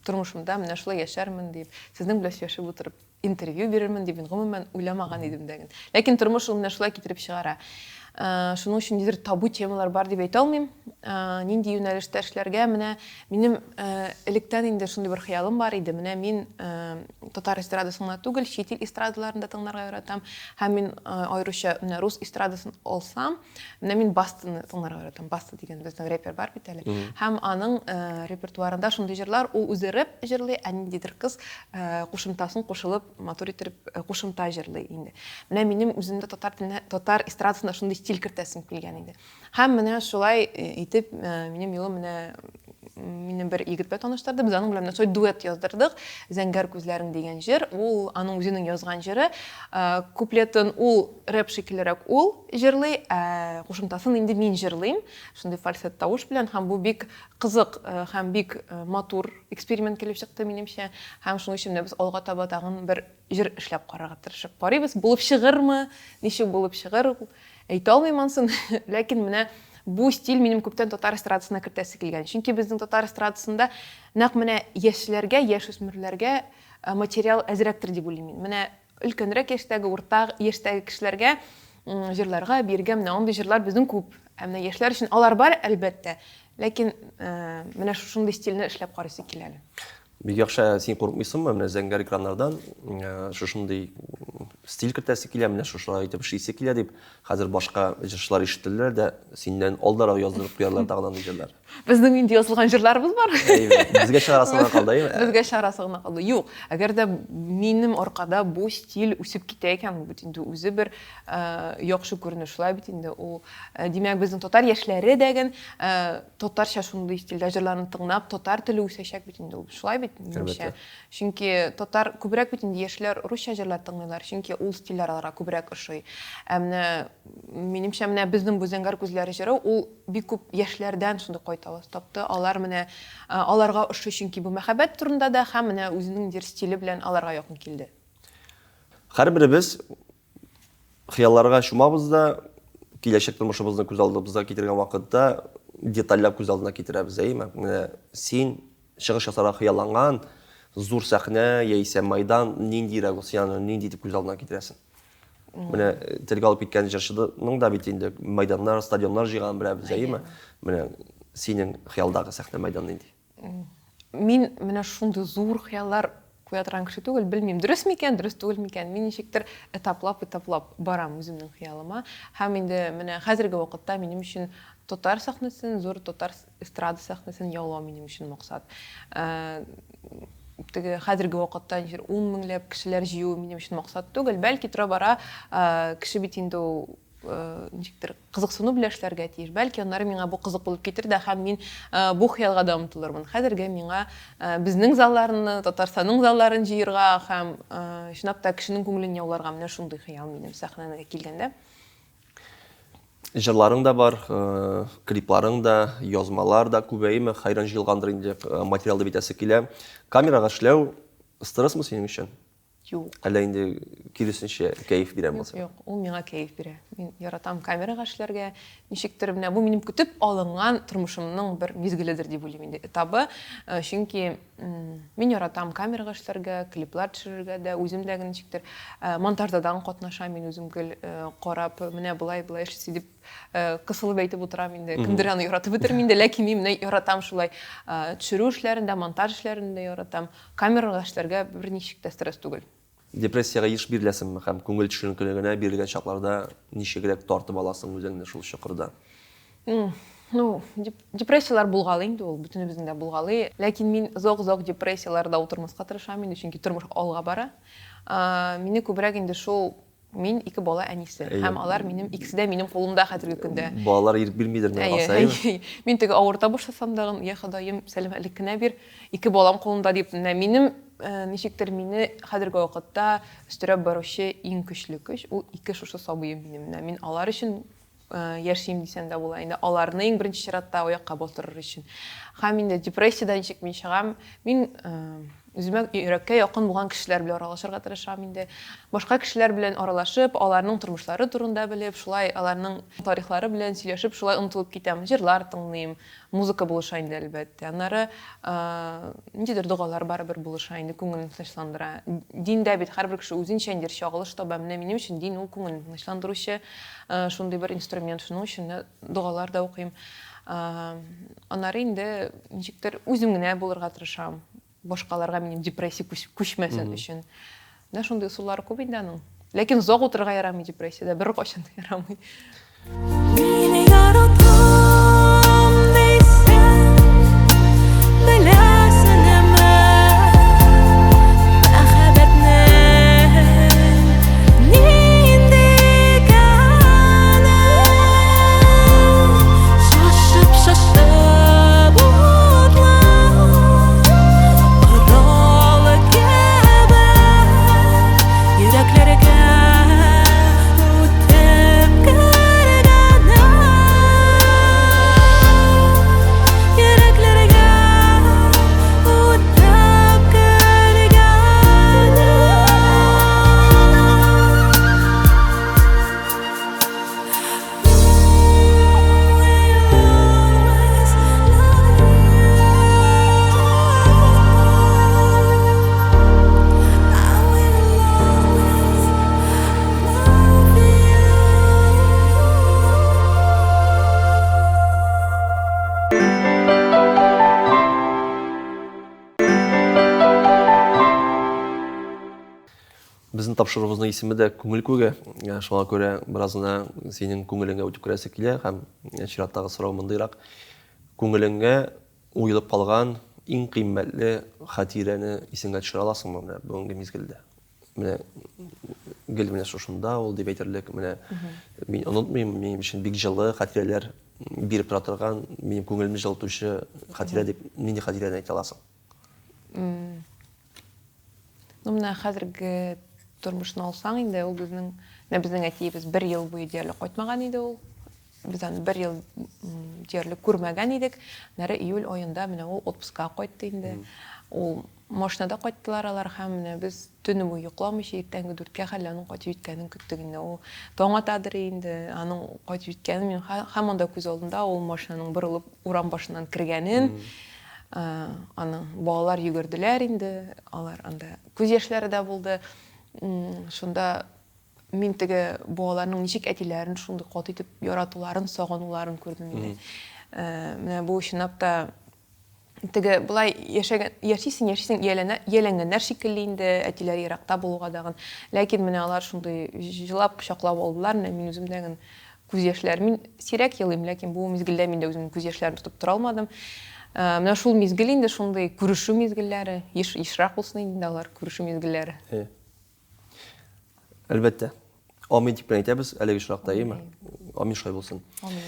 тормышымда менә шулай яшәрмен дип, сезнең белән сөйләшеп утырып интервью бирермен дип мин гомумән уйламаган идем дә. Ләкин тормыш ул менә шулай китереп чыгара. Э, шуның өчен ниндидер табу темалар бар дип әйтә алмыйм. Э, нинди юнәлештә эшләргә, менә минем э, электән инде шундый бер хыялым бар иде. Менә мин татар эстрадасын гына түгел, чит ил эстрадаларын да тыңларга яратам. Һәм мин аеруча менә рус эстрадасын алсам, Менә мин Бастаны тыңларга яратам. Баста дигән безнең рэпер бар бит әле. Һәм аның э, репертуарында шундый җырлар, ул үзе рэп җырлый, ә ниндидер кыз э, кушымтасын кушылып, матур итеп э, кушымта җырлый инде. Менә минем үземдә татар теленә, татар эстрадасына шундый стиль кертәсем килгән иде. Һәм менә шулай итеп минем юлым менә мине бер егет белән таныштырды. Без аның белән менә шулай дуэт яздырдык. Зәңгәр күзләрең дигән җыр. Ул аның үзенең язган җыры. Куплетын ул рэп шикеллерәк ул җырлый, ә кушымтасын инде мин җырлыйм, шундый фальсет тавыш белән, һәм бу бик кызык һәм бик матур эксперимент килеп чыкты, минемчә. Һәм шуның өчен менә без алга таба тагын бер җыр эшләп карарга тырышып карыйбыз. Булып чыгырмы, ничек булып чыгыр, әйтә алмыйм ансын. Ләкин менә бу стиль минем күптән татар эстрадасына кертәсе килгән. Чөнки безнең татар эстрадасында нәкъ менә яшьләргә, яшүсмерләргә материал әзрәктер дип уйлыйм мин. Менә Өлкәнрәк яшьтәге, урта яшьтәге кешеләргә җырларга, биергә менә андый җырлар безнең күп. Ә менә яшьләр өчен алар бар, әлбәттә. Ләкин менә шушындый стильне эшләп карыйсы килә әле. Бик яхшы, ә син курыкмыйсыңмы менә зәңгәр экраннардан шушындый стиль кертәсе килә, менә шушылай итеп эшлисе килә дип, хәзер башка җырчылар ишетелер дә, синнән алдарак яздырып куярлар тагын андый җырлар. Безнең инде язылган җырларыбыз бар. Безгә чыгарасы гына калды, әйеме? Безгә чыгарасы гына калды. Юк, әгәр дә минем аркада бу стиль үсеп китә икән, бу бит инде үзе бер э, яхшы күренеш, шулай бит инде ул. Э, димәк, безнең татар яшьләре дәген э, татарча шундый стильдә җырларны тыңлап, татар теле үсәчәк бит инде ул. Шулай бит, минемчә. Чөнки татар күбрәк бит инде яшьләр русча җырлар тыңлыйлар, чөнки ул стильләр аларга күбрәк ошый. Ә менә минемчә, менә безнең бу Зәңгәр күзләр җыры ул Бик күп яшьләрдән шундый кайтаваз тапты. Алар менә аларга ошый, чөнки бу мәхәббәт турында да һәм менә үзенең ниндидер стиле белән аларга якын килде. Һәрберебез хыялларга чумабыз да, киләчәк тормышыбызны күз алдыбызга китергән вакытта детальләп күз алдына китерәбез, әйеме? Менә син чыгыш ясарга хыялланган зур сәхнә яисә майдан ниндирәк ул, син аны нинди итеп күз алдына китерәсең? Менә э, телгә алып киткән җырчының да бит инде мәйданнар, стадионнар җыйганын беләбез, әйеме? Менә синең хыялдагы сәхнә мәйдан нинди? Мин менә шундый зур хыяллар куя торган кеше түгел, белмим, дөрес микән, дөрес түгел микән. Мин ничектер этаплап-этаплап барам үземнең хыялыма. Һәм инде менә хәзерге вакытта минем өчен татар сәхнәсен, зур татар Эстрада сәхнәсен яулау минем өчен максат. Э, теге хәзерге вакытта ничек ун меңләп кешеләр җыю минем өчен максат түгел. Бәлки тора-бара э, кеше бит инде ул э, ничектер кызыксыну белән эшләргә тиеш. Бәлки аннары миңа бу кызык булып китер дә һәм мин бу хыялга да омтылырмын. Хәзергә миңа безнең залларны, Татарстанның залларын җыерга һәм чынлап та кешенең күңелен яуларга менә шундый хыял минем сәхнәгә килгәндә. Җырларың да бар, клипларың да, язмалар да күбәйме, хәйран җыелгандыр инде, материал дип әйтәсе килә. Камерага эшләү стрессмы синең өчен? Юк. Әллә инде киресенчә кәеф бирәме ул сиңа? Юк, ул миңа кәеф бирә. Мин яратам камерага эшләргә. Ничектер менә бу минем көтеп алынган тормышымның бер мизгеледер дип уйлыйм инде, этабы. Чөнки мин яратам камерага эшләргә, клиплар төшерергә дә, үзем дә ничектер монтаждадан катнашам мин үзем гел карап, менә болай болай эшлисе дип кысылып әйтеп утырам инде. Кемдер аны яратып бетерми инде, ләкин мин менә яратам шулай. Төшерү эшләрен дә, монтаж эшләрен дә яратам. Камерага эшләргә берничек тә стресс түгел. Депрессиягә еш биреләсеңме һәм күңел төшенкелегенә бирелгән чакларда ничегрәк тартып аласың үзеңне шул чокырдан? Ну, депрессияләр булгалый инде ул, бөтенебезнең дә булгалый. Ләкин мин озак-озак депрессияләрдә утырмаска тырышам инде, чөнки тормыш алга бара. Мине күбрәк инде шул Мин ике бала әнисе. Һәм алар минем икесе дә минем кулымда хәзерге көндә. Балалар ирек бирмидер миңа калса, әйеме? Мин теге авырта башласам тагын, я Ходаем, сәламәтлек кенә бир, ике балам кулымда дип, менә минем ничектер мине хәзерге вакытта өстерәп баручы иң көчле көч, ул ике шушы сабыем минем. Менә мин алар өчен яшим дисәм дә була инде. Аларны иң беренче чиратта аякка бастырыр өчен. Һәм инде депрессиядән ничек мин чыгам? Мин үземә йөрәккә якын булган кешеләр белән аралашырга тырышам инде. Башка кешеләр белән аралашып, аларның тормышлары турында белеп, шулай аларның тарихлары белән сөйләшеп, шулай онытылып китәм. Җырлар тыңлыйм, музыка булыша инде, әлбәттә. Аннары ниндидер догалар барыбер булыша инде, күңелне тынычландыра. Диндә бит һәрбер кеше үзенчә ниндидер чагылыш таба. Менә минем өчен дин ул күңелне тынычландыручы шундый бер инструмент. Шуның өчен дә догалар да укыйм. Аннары инде ничектер үзем генә булырга тырышам. Башкаларга минем депрессия күчмәсен өчен. Менә шундый ысуллары күп инде аның. Ләкин озак утырырга ярамый депрессиядә, беркайчан да ярамый. Мине яратам дисәң, беләсеңме, мәхәббәтнең нинди икәнен? Шашып-шашып утлар, корал кебек, йөрәкләргә үтеп кергәнен. Йөрәкләргә үтеп кергәнен. Безнең тапшыруыбызның исеме дә Күңел күге. Шуңа күрә бераз гына синең күңелеңә үтеп керәсе килә һәм чираттагы сорау мондыйрак. Күңелеңә уелып калган иң кыйммәтле хатирәне исеңә төшерә аласыңмы менә бүгенге мизгелдә? Менә гел менә шушында ул дип әйтерлек, менә мин онытмыйм, минем өчен бик җылы хатирәләр биреп тора торган, минем күңелемне җылытучы хатирә дип нинди хатирәне әйтә аласың? Ну, менә хәзерге тормышны алсаң инде, ул безнең, менә безнең әтиебез бер ел буе диярлек кайтмаган иде ул. Без аны бер ел диярлек күрмәгән идек. Нәре июль аенда менә ул отпускка кайтты инде. Ул машинада кайттылар алар һәм менә без төне буе йокламыйча иртәнге дүрткә хәтле аның кайтып җиткәнен көттек инде. Ул таң атадыр инде, аның кайтып җиткәнен мин һаман да күз алдында ул машинаның борылып урам башыннан кергәнен. Аның балалар йөгерделәр инде, алар анда күз яшьләре дә булды. Шунда мин теге балаларның ничек әтиләрен шундый каты итеп яратуларын, сагынуларын күрдем инде. Менә бу чынлап та теге болай яшәгән, яшисең, яшисең, ияләнә, ияләнгәннәр шикелле инде, әтиләре еракта булуга дагын. Ләкин менә алар шундый җылап кочаклап алдылар, менә мин үзем дә күз яшьләре. Мин сирәк елыйм, ләкин бу мизгелдә мин дә үземнең күз яшьләрен тотып тора алмадым. Менә шул мизгел инде шундый күрешү мизгелләре, еш ешрак булсын инде алар күрешү мизгелләре. Әлбәттә. Амин дип кенә әйтәбез әлеге очракта, әйеме? Амин шулай булсын. Амин.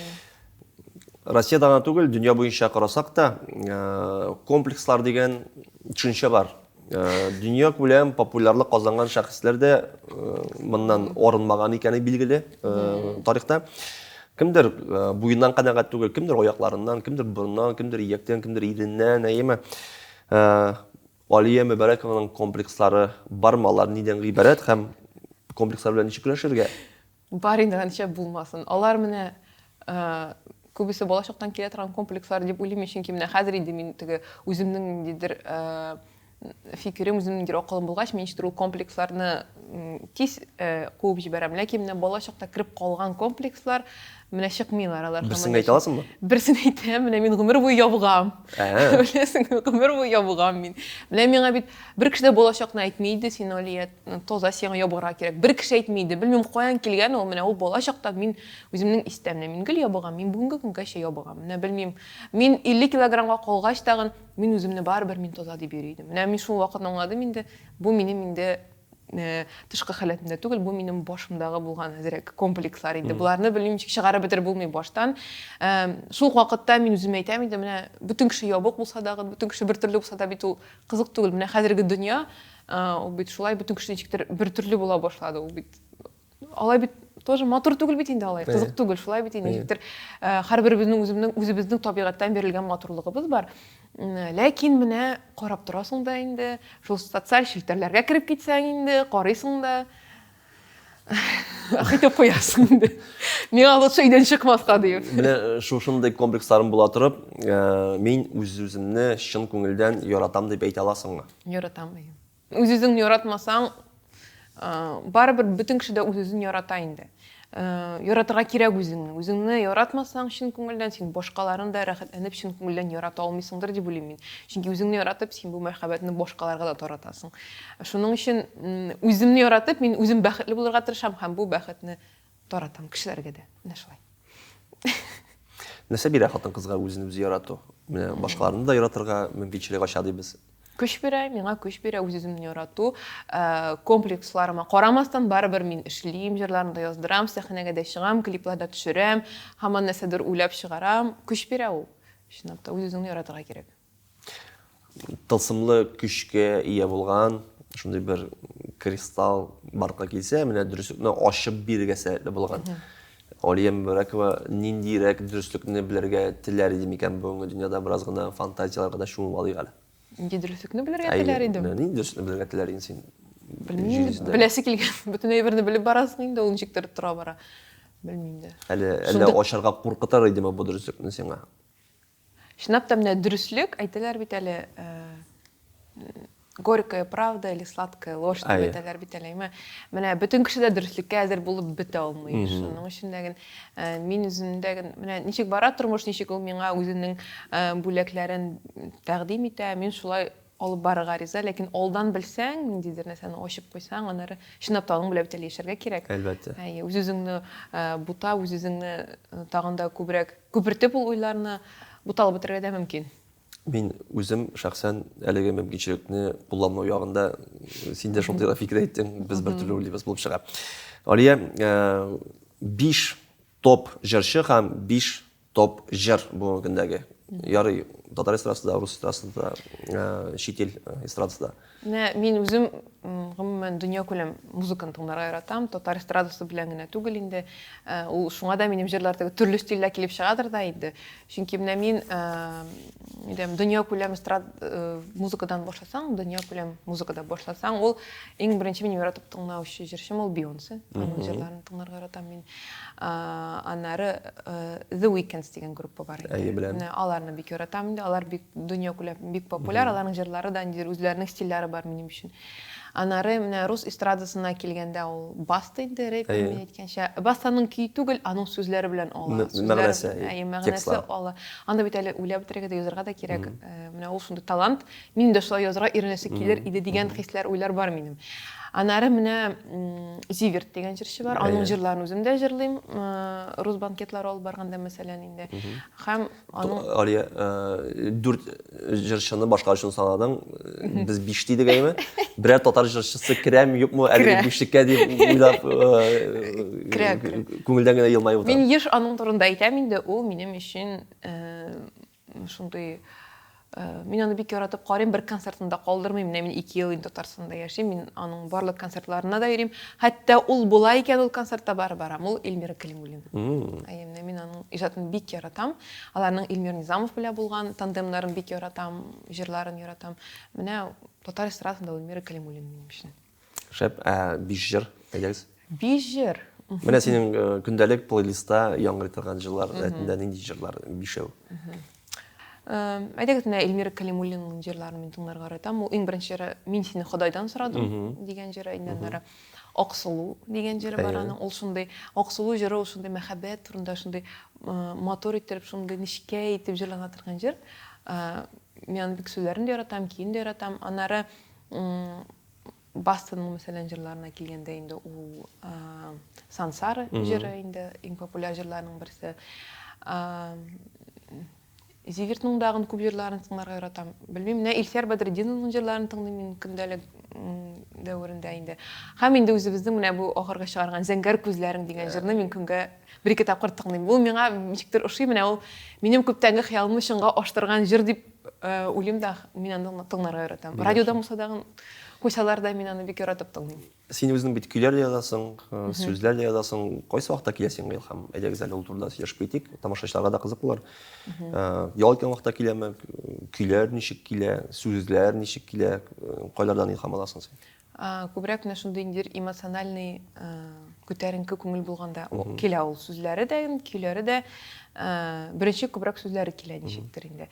Россиядә гына түгел, дөнья буенча карасак та, комплекслар дигән төшенчә бар. Дөнья күләм популярлык казанган шәхесләр дә моннан арынмаган икәне билгеле тарихта. Кемдер буеннан канәгать түгел, кемдер аякларыннан, кемдер борыннан, кемдер ияктән, кемдер иреннән, әйеме? Алия Мөбарәкованың комплекслары бармы, алар нидән гыйбарәт һәм комплекслар белән ничек көрәшергә? Бар инде, нишләп булмасын. Алар менә күбесе балачактан килә торган комплекслар дип уйлыйм, чөнки менә хәзер инде мин теге үземнең ниндидер фикерем, үземнең ниндидер акылым булгач, мин ничектер ул комплексларны тиз куып җибәрәм. Ләкин менә балачакта кереп калган комплекслар менә чыкмыйлар алар. Берсен әйтә аласыңмы? Берсен әйтәм, менә мин гомер буе ябыгам. Беләсеңме, гомер буе ябыгам мин. Менә миңа бит бер кеше дә балачакны әйтми иде, син Алия, таза, сиңа ябыгырга кирәк. Бер кеше әйтми иде. Белмим, каян килгән ул, менә ул балачакта мин үземнең истә, менә мин гел ябыгам, мин бүгенге көнгәчә ябыгам. Менә белмим, мин 50 килограммга калгач тагын мин үземне барыбер мин таза дип йөри идем. Менә мин шул вакытны аңладым инде, бу минем инде тышкы халәтемдә түгел, бу минем башымдагы булган әзрәк комплекслар инде. Боларны белмим, ничек чыгарып бетереп булмый баштан. Шул вакытта мин үземә әйтәм инде, менә бөтен кеше ябык булса да, бөтен кеше бер төрле булса да бит ул кызык түгел. Менә хәзерге дөнья, ул бит шулай бөтен кеше ничектер бер төрле була башлады. Ул бит алай бит тоже матур түгел бит инде алай, кызык түгел, шулай бит инде. Ничектер һәрберебезнең үземнең үзебезнең табигатьтән бирелгән матурлыгыбыз бар. Ләкин менә карап торасың да инде, шул социаль челтәрләргә кереп китсәң инде, карыйсың да, әйтеп куясың инде. Миңа лучше өйдән чыкмаска диеп. Менә шушындый комплексларым була торып, мин үз-үземне чын күңелдән яратам дип әйтә аласыңмы? Яратам, әйе. Үз-үзеңне яратмасаң, барыбер бөтен кеше дә үз-үзен ярата инде. Яратырга кирәк үзеңне. Үзеңне яратмасаң чын күңелдән, син башкаларны да рәхәтләнеп чын күңелдән ярата алмыйсыңдыр дип уйлыйм мин. Чөнки үзеңне яратып, син бу мәхәббәтне башкаларга да таратасың. Шуның өчен үземне яратып, мин үзем бәхетле булырга тырышам һәм бу бәхетне таратам кешеләргә дә. Менә шулай. Нәрсә бирә хатын-кызга үзен үзе ярату? Менә башкаларны да яратырга мөмкинчелек ача дибез. Көч бирә, миңа көч бирә үз-үземне ярату. Комплексларыма карамастан, барыбер мин эшлим, җырларны да яздырам, сәхнәгә дә чыгам, клиплар да төшерәм, һаман нәрсәдер уйлап чыгарам. Көч бирә ул. Чынлап та, үз-үзеңне яратырга кирәк. Тылсымлы көчкә ия булган шундый бер кристалл барлыкка килсә, менә дөреслекне ачып бирергә сәләтле булган. Алия Мөбәрәкова ниндирәк дөреслекне белергә теләр иде микән бүгенге дөньяда? Бераз гына фантазияләргә дә чумып алыйк әле. Нинди дөреслекне белергә теләр идем? Әйе, нинди дөреслекне белергә теләр идең син? Белмим инде, беләсе килгән бөтен әйберне белеп барасың инде, ул ничектер тора бара. Белмим дә. Әле әллә ачарга куркытыр идеме бу дөреслекне сиңа? Чынлап та менә дөреслек әйтәләр бит әле, горькая правда или сладкая ложь дип әйтәләр бит әле, әйме? Менә бөтен кеше дә дөреслеккә әзер булып бетә алмый. Шуның өчен дә мин үземдә менә ничек бара тормыш, ничек ул миңа үзенең бүләкләрен тәкъдим итә, мин шулай алып барырга риза, ләкин алдан белсәң, ниндидер нәрсәне ачып куйсаң, аннары чынлап та аның белән бит әле яшәргә кирәк. Әлбәттә. Әйе, үз-үзеңне бута, үз-үзеңне тагын да күбрәк күпертеп ул уйларны буталып бетерергә дә мөмкин. Мин үзем шәхсән әлеге мөмкинчелекне кулланмау ягында, син дә шундый фикер әйттең, без бер төрле уйлыйбыз булып чыга. Алия, 5 топ җырчы һәм 5 топ җыр бүгенге көндәге. Ярый, татар эстрадасында, рус эстрадасында, чит ил эстрадасында. Менә мин үзем гомумән дөньякүләм музыканы тыңларга яратам. Татар эстрадасы белән генә түгел инде. Ул шуңа да минем җырлар теге төрле стильдә килеп чыгадыр да инде. Чөнки менә мин әйтәм, дөньякүләм эстрад музыкадан башласаң, дөньякүләм музыкада башласаң, ул иң беренче минем яратып тыңлаучы җырчым ул Бейонсе. Аның җырларын тыңларга яратам мин. Аннары The Weeknd дигән группа бар инде. Әйе, беләм. Менә аларны бик яратам инде. Алар бик дөньякүләм бик популяр. Аларның җырлары да ниндидер үзләренең стильләре бар минем өчен. Аннары менә рус эстрадасына килгәндә ул Баста инде, рэпер мин әйткәнчә. Бастаның көе түгел, аның сүзләре белән ала. Мәгънәсе, әйе, мәгънәсе ала. Анда бит әле уйлап бетерергә дә, язарга да кирәк. Менә ул шундый талант. Мин дә шулай язарга өйрәнәсе килер иде дигән хисләр, уйлар бар минем. Аннары менә Зиверт дигән җырчы бар. Аның җырларын үзем дә җырлыйм. Рус банкетлары алып барганда, мәсәлән, инде. Һәм аның Алия, дүрт җырчыны башка өчен санадың. Без биш дидек әйме? Берәр татар җырчысы керәме, юкмы әлеге бишлеккә дип уйлап, Керә, керә. күңелдән генә елмаеп утырам. Мин еш аның турында әйтәм инде, ул минем өчен шундый мин аны бик яратып карыйм, бер концертын да калдырмыйм. Менә мин 2 ел инде Татарстанда яшим, мин аның барлык концертларына да йөрим. Хәтта ул була икән, ул концертта барып барам. Ул Эльмира Кәлимуллина. Әйе, менә мин аның иҗатын бик яратам. Аларның Эльмир Низамов белән булган тандемнарын бик яратам, җырларын яратам. Менә Татар эстрадасында ул Эльмира Кәлимуллина минем өчен. Шәп, ә биш җыр, әйдәгез. Биш җыр. Менә синең э, көндәлек плейлистта яңгырый торган җырлар рәтендә нинди җырлар? Бишәү. Әйдәгез, менә Эльмира Кәлимуллинаның җырларын мин тыңларга яратам. Ул иң беренче җыры Мин сине Ходайдан сорадым дигән җыры, инде аннары Аксылу дигән җыры бар аның. Ул шундый Аксылу җыры, ул шундый мәхәббәт турында, шундый матур иттереп, шундый нечкә итеп җырлана торган җыр. Мин аның бик сүзләрен дә яратам, көен дә яратам. Аннары Бастонның, мәсәлән, җырларына килгәндә инде ул Сансара җыры инде иң популяр җырларның берсе. Зивертның тагын күп җырларын тыңларга яратам. Белмим, менә Илсөяр Бәдретдиновның җырларын тыңлыйм мин көндәлек дәверендә инде. Һәм инде үзебезнең менә бу ахыргы чыгарган Зәңгәр күзләрең дигән җырны мин көнгә бер-ике тапкыр тыңлыйм. Ул миңа ничектер ошый, менә ул минем күптәнге хыялымны чынга аштырган җыр дип уйлыйм да, мин аны тыңларга яратам. Радиода булса да куйсалар да, мин аны бик яратып тыңлыйм. Син үзең бит көйләр дә язасың, сүзләр дә язасың. Кайсы вакытта килә сиңа илһам? Әйдәгез әле ул турыда сөйләшеп китик. Тамашачыларга да кызык булыр. Ял иткән вакытта киләме? Көйләр ничек килә? Сүзләр ничек килә? Кайлардан илһам аласың син? Күбрәк менә шундый ниндидер эмоциональный күтәренке күңел булганда килә ул сүзләре дә, көйләре дә. Беренче күбрәк сүзләре килә ничектер инде.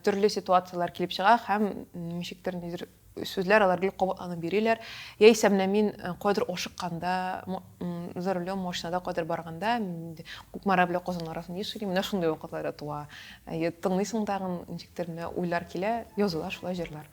Төрле ситуацияләр килеп чыга һәм ничектер ниндидер сүзләр алар гел кабатланып йөриләр. Яисә менә мин кайдыр ашыкканда, за рулем машинада кайдыр барганда, мин инде Кукмара белән Казан арасын еш йөрим, менә шундый вакытларда туа. Тыңлыйсың тагын, ничектер менә уйлар килә, языла шулай җырлар.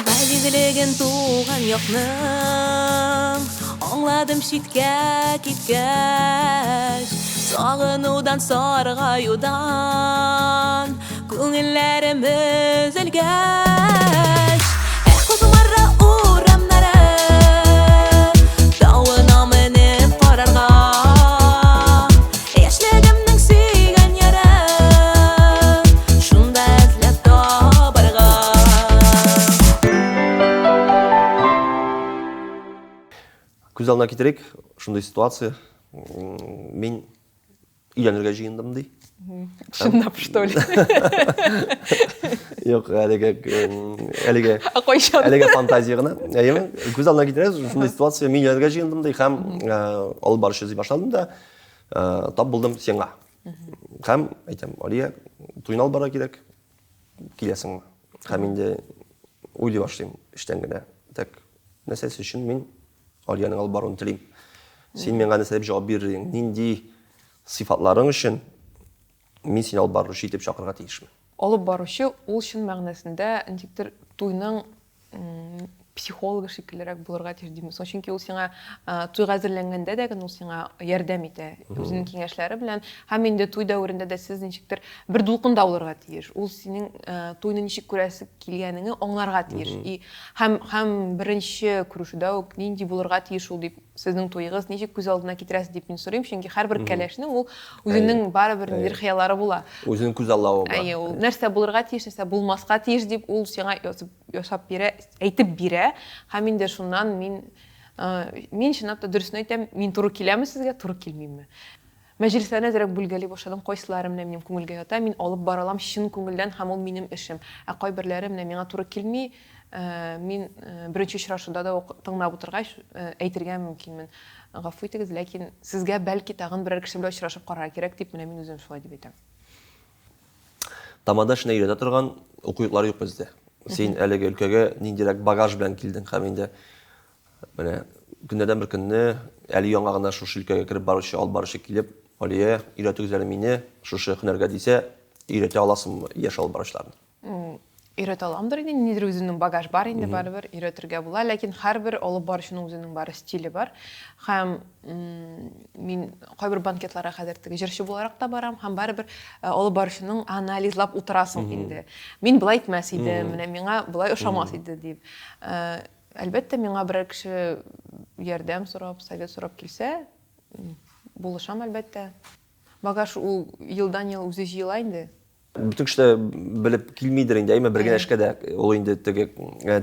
Газизлеген туган якның Аңладым читкә киткәч Сагынудан саргаюдан Күңелләрем өзелгәч Эх, Кукмара урамнары Тавына менеп карарга Яшьлегемнең сөйгән яры Шунда эзләп табарга. Күз алдына китерик, шундый ситуация. Мин өйләнергә җыендым, ди. Чынлап, что ли? Юк, әлегә әлегә Ә кайчан? Әлегә фантазия гына. Әйеме? Күз алдына китерәбез, шундый ситуация, мин өйләнергә җыендым, ди, һәм алып баручы эзли башладым да, тап булдым сиңа. Һәм әйтәм, Алия, туйны алып барырга кирәк, киләсеңме? Һәм инде уйлый башлыйм эчтән генә. Так, нәрсәсе өчен мин Алиянең алып баруын телим? Син миңа нәрсә дип җавап бирер идең? Нинди сыйфатларың өчен мин сине алып баручы итеп чакырырга тиешмен? Алып баручы ул чын мәгънәсендә ничектер туйның психологы шикеллерәк булырга тиеш димме соң? Чөнки ул сиңа туйга әзерләнгәндә дә генә ул сиңа ярдәм итә үзенең киңәшләре белән. Һәм инде туй дәверендә дә сез ничектер бер дулкында булырга тиеш. Ул синең туйны ничек күрәсе килгәнеңне аңларга тиеш. И һәм һәм беренче күрешүдә үк нинди булырга тиеш ул дип, сезнең туегыз ничек күз алдына китерәсез дип мин сорыйм, чөнки һәрбер кәләшнең ул үзенең барыбер ниндидер хыяллары була. Үзенең күзаллавы бар. Әйе, ул нәрсә булырга тиеш, нәрсә булмаска тиеш дип ул сиңа язып, ясап бирә, әйтеп бирә. Һәм инде шуннан мин мин чынлап та дөресен әйтәм, мин туры киләме сезгә, туры килмимме? Мәҗлесләрне әзрәк бүлгәли башладым, кайсылары менә минем күңелгә ята, мин алып бара алам чын күңелдән һәм ул минем эшем. Ә кайберләре менә миңа туры килми, мин беренче очрашуда да ук тыңлап утыргач, әйтергә мөмкинмен, гафу итегез, ләкин сезгә бәлки тагын берәр кеше белән очрашып карарга кирәк дип, менә мин үзем шулай дип әйтәм. Тамада эшенә өйрәтә торган уку йортлары юк бездә. Син әлеге өлкәгә ниндирәк багаж белән килдең һәм инде Менә көннәрдән бер көнне әле яңа гына шушы өлкәгә кереп баручы, алып баручы килеп, Алия, өйрәтегез әле мине шушы һөнәргә дисә, өйрәтә аласыңмы яшь алып баручыларны? Өйрәтә аламдыр инде, ниндидер үземнең багаж бар инде барыбер, өйрәтергә була, ләкин һәрбер алып баручының үзенең бары стиле бар. Һәм мин кайбер банкетларга хәзер теге җырчы буларак та барам, һәм барыбер алып баручының анализлап утырасың инде. Мин болай итмәс идем, менә миңа болай ошамас иде дип. Әлбәттә, миңа берәр кеше ярдәм сорап, совет сорап килсә, булышам, әлбәттә. Багаж ул елдан-ел үзе җыела инде. Бөтен кеше дә белеп килмидер инде, әйме, бер генә эшкә дә ул инде теге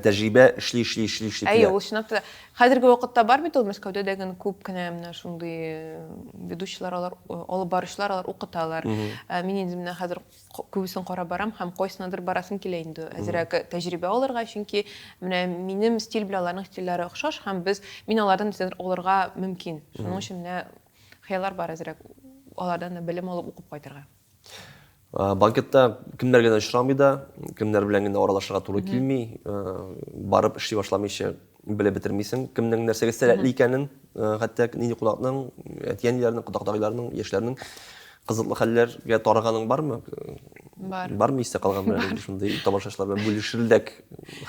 тәҗрибә эшли, эшли, эшли, эшли килә. Әйе, ул чынлап та. Хәзерге вакытта бар бит ул Мәскәүдә дә генә күп кенә менә шундый ведущийлар, алар алып баручылар, алар укыталар. Мин инде менә хәзер күбесен карап барам һәм кайсынадыр барасым килә инде әзрәк тәҗрибә алырга, чөнки менә минем стиль белән аларның стильләре охшаш һәм без мин алардан нәрсәдер алырга мөмкин. Шуның өчен менә хыяллар бар әзрәк алардан да белем алып укып кайтырга. Банкетта кемнәр генә очрамый да, кемнәр белән генә аралашырга туры килми, барып эшли башламыйча белеп бетермисең, кемнең нәрсәгә сәләтле икәнен, хәтта нинди кунакның, әти-әниләрнең, кодак-кодагыйларның, яшьләрнең кызыклы хәлләргә тарыганың бармы? Бар. Бармы истә калган менә шундый тамашачылар белән бүлешерлек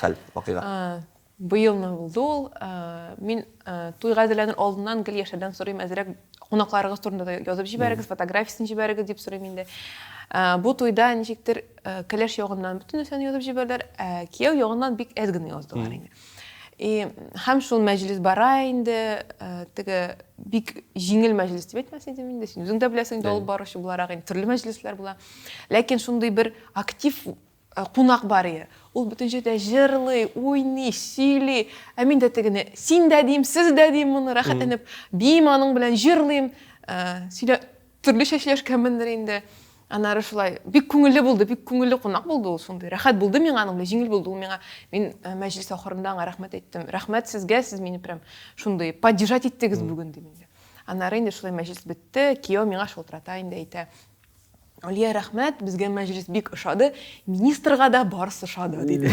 хәл, вакыйга? Быелны булды ул. Мин туйга әзерләнер алдыннан гел яшьләрдән сорыйм, әзрәк кунакларыгыз турында да язып җибәрегез, фотографиясен җибәрегез дип сорыйм инде. Бу туйда ничектер кәләш ягыннан бөтен нәрсәне язып җибәрделәр, ә кияү ягыннан бик әз генә яздылар инде. И һәм шул мәҗлес бара инде, теге бик җиңел мәҗлес дип әйтмәс идем инде, син үзең дә беләсең инде алып баручы буларак, инде төрле мәҗлесләр була. Ләкин шундый бер актив Кунак бар ие. Ул бөтен җирдә җырлый, уйный, сөйли. Ә мин дә тегене, син дә дим, сез дә дим моны, рәхәтләнеп биим аның белән, җырлыйм. Сөйлә, төрлечә сөйләшкәнмендер инде. Аннары шулай бик күңелле булды, бик күңелле кунак булды ул шундый. Рәхәт булды миңа аның белән, җиңел булды ул миңа. Мин мәҗлес ахырында аңа рәхмәт әйттем. Рәхмәт сезгә, сез мине прям шундый поддержать иттегез бүген, дим инде. Аннары инде шулай мәҗлес бетте, кияү миңа шалтырата инде, әйтә. Алия, рәхмәт, безгә мәҗлес бик ошады, министрга да барысы ошады, диде.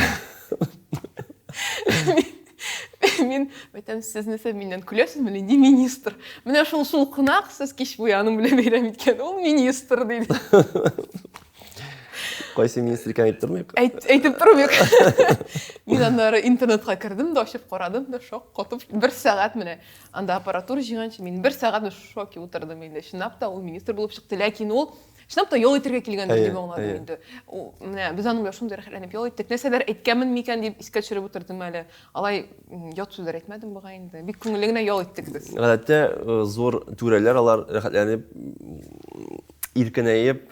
Мин әйтәм, сез нәрсә миннән көләсезме, нинди министр? Менә шул шул кунак, сез кич буе аның белән бәйрәм иткән, ул министр, диде. Кайсы министр икәнен әйтеп тормыйк. Әйт, әйтеп тормыйк. Мин аннары интернетка кердем дә, ачып карадым да, шок катып, бер сәгать менә Анда аппаратура җыйганчы мин бер сәгать в шоке утырдым инде. Чынлап та ул министр булып чыкты, ләкин ул чынлап та ял итәргә килгәндер дип аңладым инде. Менә без аның белән шундый рәхәтләнеп ял иттек. Нәрсәләр әйткәнмен микән дип искә төшереп утырдым әле. Алай ят сүзләр әйтмәдем бугай инде. Бик күңелле генә ял иттек без. Гадәттә зур түрәләр алар рәхәтләнеп иркенәеп,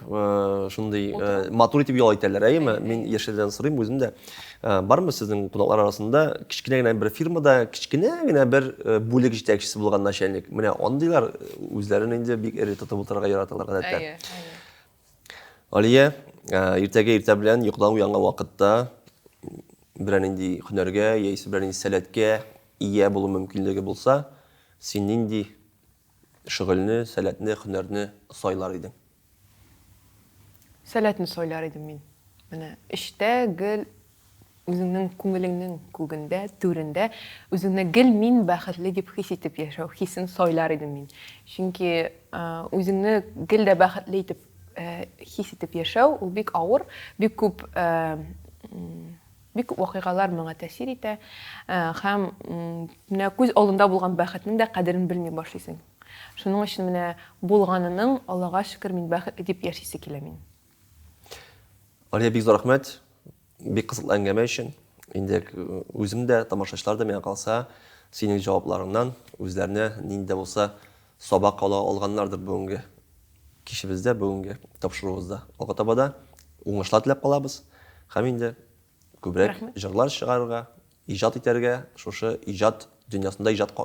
шундый матур итеп ял итәләр, әйеме? Мин яшьләрдән сорыйм үзем дә. Бармы сезнең кунаклар арасында кечкенә генә бер фирмада кечкенә генә бер бүлек җитәкчесе булган начальник? Менә андыйлар үзләрен инде бик эре тотып утырырга яраталар гадәттә. Әйе, әйе. Алия, иртәгә иртә белән йокыдан уянган вакытта берәр нинди һөнәргә яисә берәр нинди сәләткә ия булу мөмкинлеге булса, син нинди шөгыльне, сәләтне, һөнәрне сайлар идең? Сәләтне сайлар идем мин. Менә эчтә гел үзеңнең күңелеңнең күгендә, түрендә үзеңне гел мин бәхетле дип хис итеп яшәү хисен сайлар идем мин. Чөнки үзеңне гел дә бәхетле итеп хис итеп яшәү ул бик авыр, бик күп бик күп вакыйгалар моңа тәэсир итә һәм менә күз алдында булган бәхетнең дә кадерен белми башлыйсың. Шуның өчен менә булганының, Аллага шөкер, мин бәхетле дип яшисе килә минем. Алия, бик зур рәхмәт. Бик кызыклы әңгәмә өчен. Инде үзем дә, тамашачылар да, миңа калса, синең җавапларыңнан үзләренә нинди дә булса сабак ала алганнардыр бүгенге кичебездә, бүгенге тапшыруыбызда. Алга таба да уңышлар теләп калабыз. Һәм инде күбрәк җырлар чыгарырга, иҗат итәргә, шушы иҗат дөньясында, иҗат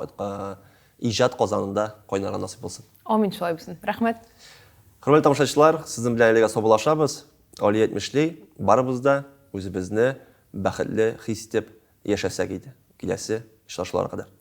иҗат казанында кайнарга насыйп булсын. Амин, шулай булсын. Рәхмәт. Хөрмәтле тамашачылар, сезнең белән әлегә саубуллашабыз. Алия әйтмешли, барыбыз да үзебезне бәхетле хис итеп яшәсәк иде. Киләсе очрашуларга кадәр.